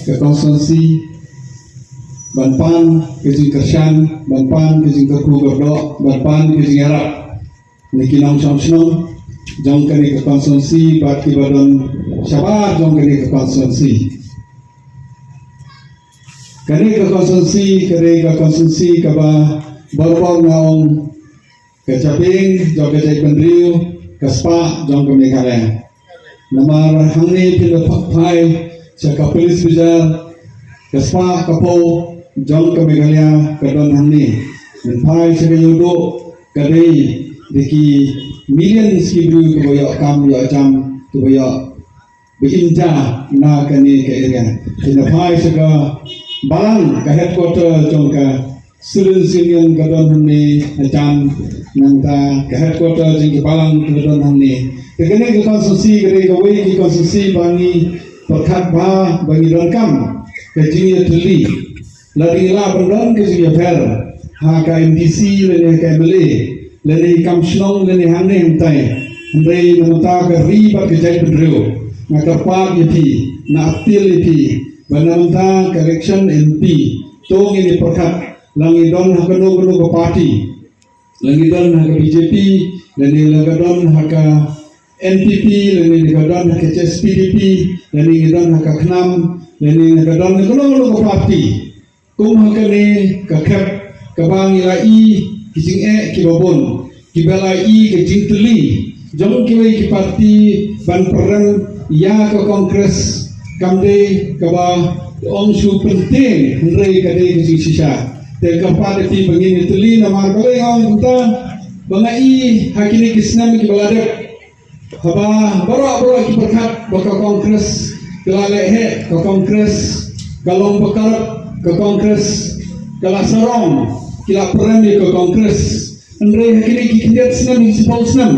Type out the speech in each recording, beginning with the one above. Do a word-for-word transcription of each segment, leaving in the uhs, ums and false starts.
ka constituency, ban pan ka jingkyrshan, ban pan ka jingkyrkhu kyrdoh, ban pan ka jingïarap na ki nongshong shnong jong kane ka constituency bad kiba don shabar jong kane ka constituency. Kane ka constituency, kane ka constituency kaba barabor nga ong ka jabieng jong ka jaitbynriew, ka spah jong ka Meghalaya. Namar hangne phi la phai sha ka police bazar, ka spah ka phew jong ka Meghalaya ka don hangne. Phi phai sha ka Ïewduh, ka dei da ki millions ki briew kiba ïoh kam ïoh jam, kiba ïoh ba im ja na kane ka area. Phi la phai sha ka Balang, ka headquarter jong ka Students' Union ka don hangne, hajan nangta ka headquarter jong ki Balang ka don hangne. Te kane ka constituency ka dei kawei ka constituency ba ngi pyrkhat bha ba ngi donkam ka jingïatylli. Lada ngi lah ban don ka jingïapher ha ka M D C lane ha ka M L A, lane kam shnong lane hangne hangtai. Hynrei na mynta ka ri bad ka jaitbynriew, nga kyrpad ïa phi, nga appeal ïa phi ba na mynta ka election M P, to ngin ïa pyrkhat, la ngi don ha kano kano ka party, la ngi don ha ka B J P, lane la ka don ha ka N P P, lane la ka don ha ka H S P D P, lane ngi don ha ka KHNAM, lane la ka don ha kano kano ka party. Kum ha kane ka khep kaba ngi la i ki jingeh kiba bun, kiba la i ka jingtylli jong kiwei ki party ban pyrshang ïa ka Congress, kam dei kaba ong shu pyntieng, hynrei ka dei ka jingshisha. Te kyrpad ïa phi ba ngin ïatylli, namar balei nga ong kumta, ba nga i ha kine ki snem kiba la dep, haba baroh baroh ki pyrkhat ba ka Congress ka la leh heh, ka Congress ka long ba ka, ka Congress ka la sarong, ki la pyrshang ïa ka Congress. Hynrei ha kine ki khyndiat snem, ki shiphew snem,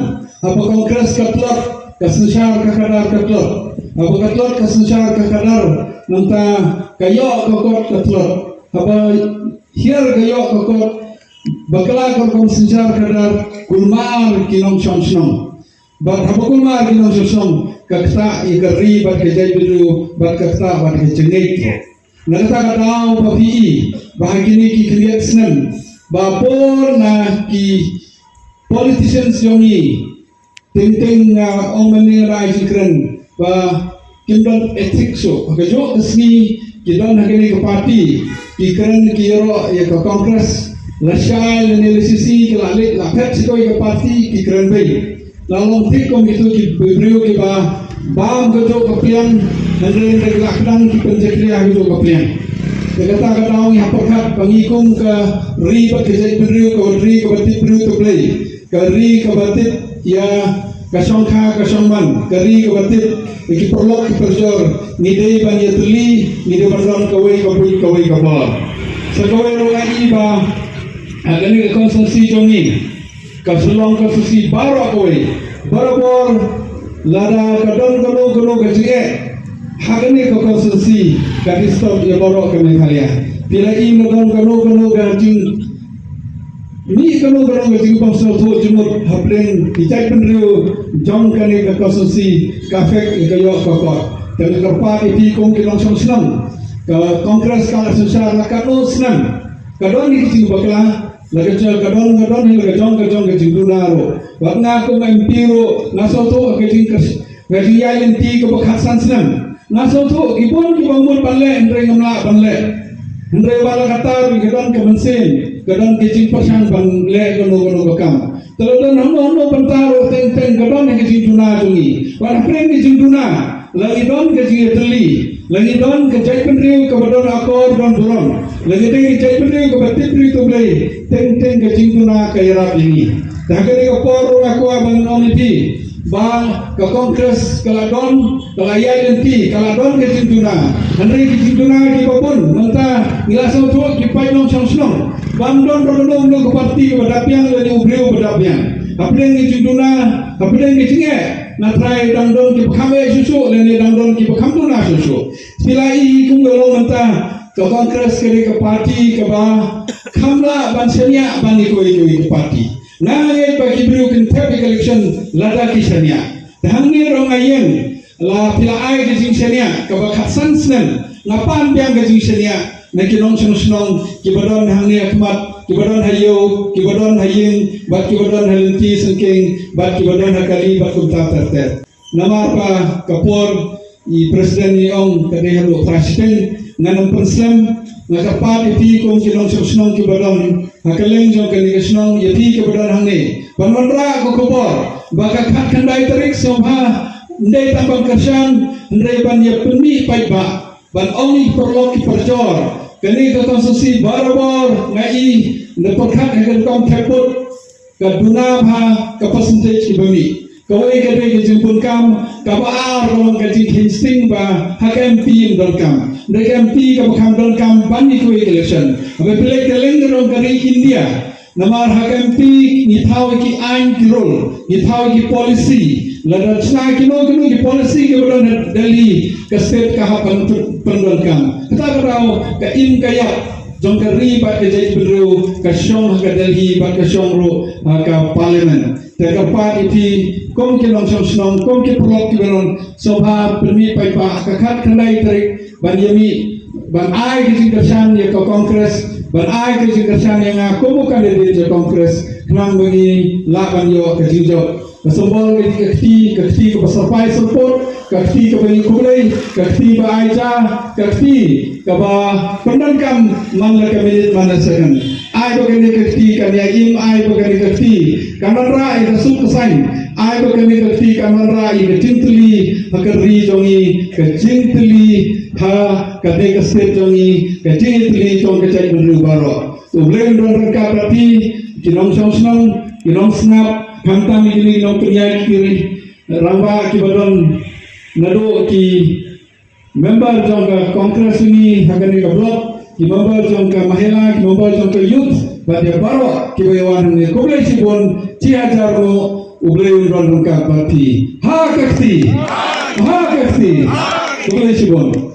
haba Congress ka tlot, ka synshar ka khadar ka tlot. Haba ka tlot ka synshar ka khadar, nangta ka ïoh ka kot ka tlot. Haba hiar ka ïoh ka kot, bakla ka rukom synshar khadar, kulmar ki nongshong shnong. Bad haba kulmar ki nongshong shnong, ka ktah ïa ka ri bad ka jaitbynriew, bad ka ktah bad ka jingngeit. Na kata ka daw ba phi i ba ha kine ki khyndiat snem, ba por na ki politicians jong ngi, teng teng nga ong mynne nga ai jingkren ba kim don ethics shuh. Ha kajuh ka sngi ki don ha kane ka party ki kren ki ïaroh ïa ka Congress, lashai lane lashisngi ki la leit la phet sha kawei ka party ki kren beiñ. La long thik kum kito ki briew kiba bam kajuh ka pliang, hynrei hynrei ki la kdang ki pynjakhlia ha kajuh ka pliang. Te kata ka daw ngi hap pyrkhat ba ngi kum ka ri bad ka jaitbynriew, ka ri kaba tip briew tip Blei, ka ri kaba tip ïa ka shongkha ka shongman, ka ri kaba tip ïa ki paralok ki parajor, ngi dei ban ïatylli, ngi dei ban don kawei ka buit kawei ka bor. Sa kawei ruh nga i ba ha kane ka constituency jong ngi, ka Shillong constituency baroh kawei, barabor lada ka don kano kano ka jingeh ha kane ka constituency, ka disturb ïa baroh ka Meghalaya. Phi la i ba don kano kano ka jing mih kano kano ka jingbym sngewthuh jingmut hapdeng ki jaitbynriew jong kane ka constituency, ka affect ïa ka ïoh ka kot. Te nga kyrpad ïa phi kum ki nongshong shnong, ka Congress ka la synshar la katno snem, ka don ïa ki jingbakla, la ka jong ka don, ka don hi la ka jong ka jong ka jingduna ruh. Bad nga kum M P ruh nga sngewthuh ka jingkyrshan, ka jingïaid lynti kaba khatsan snem. Nga sngewthuh ki bun kiba mut ban leh hynrei ngam lah ban leh. Hynrei wat la katta ruh ka don ka mynsiem, ka don ka jingpyrshang ban leh kano kano ka kam. Te la don hangno hangno bynta ruh teng teng ka don ka jingduna jong ngi. Wat hapdeng ka jingduna la ngi don ka jingïatylli, la ngi don ka jaitbynriew kaba don akor don burom, la ngi dei ka jaitbynriew kaba tip briew tip Blei, teng teng ka jingduna ka ïarap ïa ngi. Te ha kane ka por ruh nga kwah ban ong ïa phi ba ka Congress ka la don, ka la ïaid lynti, ka la don ka jingduna. Hynrei ki jingduna kiba bun mynta ngi la sngewthuh ki paid nongshong shnong. Bym don ruh kano kano ka party kaba dap biang lane u briew ba dap biang. Hapdeng ki jingduna, hapdeng ki jingeh, nga tharai dang don kiba kham eh shuh shuh lane dang don kiba kham duna shuh shuh. Phi la i kum ka long mynta, ka Congress ka dei ka party kaba kham lah ban shaniah ban ïa kawei kawei ka party. Nga ngeit ba ki briew kin thep ïa ka election lada ki shaniah. Te hangne ruh nga ïeng, la phi la ai ka jingshaniah kaba khatsan snem, Nga pan biang ka jingshaniah na ki nongshong shnong kiba don hangne ha khmat, kiba don ha ïew, kiba don ha ïing, bad kiba don ha lynti syngkien, bad kiba don ha kali bad kumta ter ter. Namar ba ka por i president i ong ka dei haduh phra shiteng, ngan ym pynslem. Nga kyrpad ïa phi kum ki nongshong shnong kiba don ha kylleng jong kane ka shnong, ïa phi kiba don hangne, ban wanrah ka khubor ba ka khatkhyndai tarik sngewbha ym dei tang ban kyrshan, hynrei ban ïa pynmih paidbah, ban ong ïa ki paralok ki parajor. Kane ka constituency barabor nga i, nga pyrkhat ha ka rukom thep vote, ka duna bha ka percentage kiba mih. Kawei ka dei ka jingbun kam, kaba ar ka long ka jingkheiñ sting ba ha ka M P ym donkam. Hynrei ka M P kaba kham donkam ban ïa kawei ka election. Haba phi leit kylleng ka dong ka ri India, namar ha ka M P ngi thaw ïa ki aiñ ki rule, ngi thaw ïa ki policy. Lada shna kino kino ki policy kiba don ha Delhi, ka state ka hap ban pyn-, pyndonkam. Kata ka daw ka im ka ïap jong ka ri bad ka jaitbynriew ka shong ha ka Delhi bad ka shong ruh ha ka parliament. Te kyrpad ïa phi kum ki nongshong shnong, kum ki paralok kiba don, sngewbha pynmih paidbah ka khatkhyndai tarik ban ïa mih, ban ai ka jingkyrshan ïa ka Congress, ban ai ka jingkyrshan ïa nga kum u candidate jong Congress, khnang ba ngin lah ban ïoh ka jingjop. Ka symbol ka dei ka kti, ka kti kaba syrpai syrput, ka kti kaba ïakhublei, ka kti ba ai ja, ka kti kaba pyndonkam man la ka minit man la second. Ai ba kane ka kti kan ïai im, ai ba kane ka kti kan wanrah ïa ka suk ka saiñ, ai ba kane ka kti kan wanrah ïa ka jingtylli ha ka ri jong ngi, ka jingtylli ha kane ka state jong ngi, ka jingtylli jong ka jaitbynriew baroh. To U Blei un don ryngkat bad phi, ki nongshong shnong, ki nongsngap, khamtam ïa kine ki nongpynïaid, ki rangbah kiba don, naduh ki member jong ka Congress jong ngi ha kane ka block, ki member jong ka Mahila, ki member jong ka Youth, bad ïa baroh kiba ïa wan hangne. Khublei shibun, shi hajar nguh, U Blei un don ryngkat bad phi. Ha ka kti. Ha ka kti. Khublei shibun.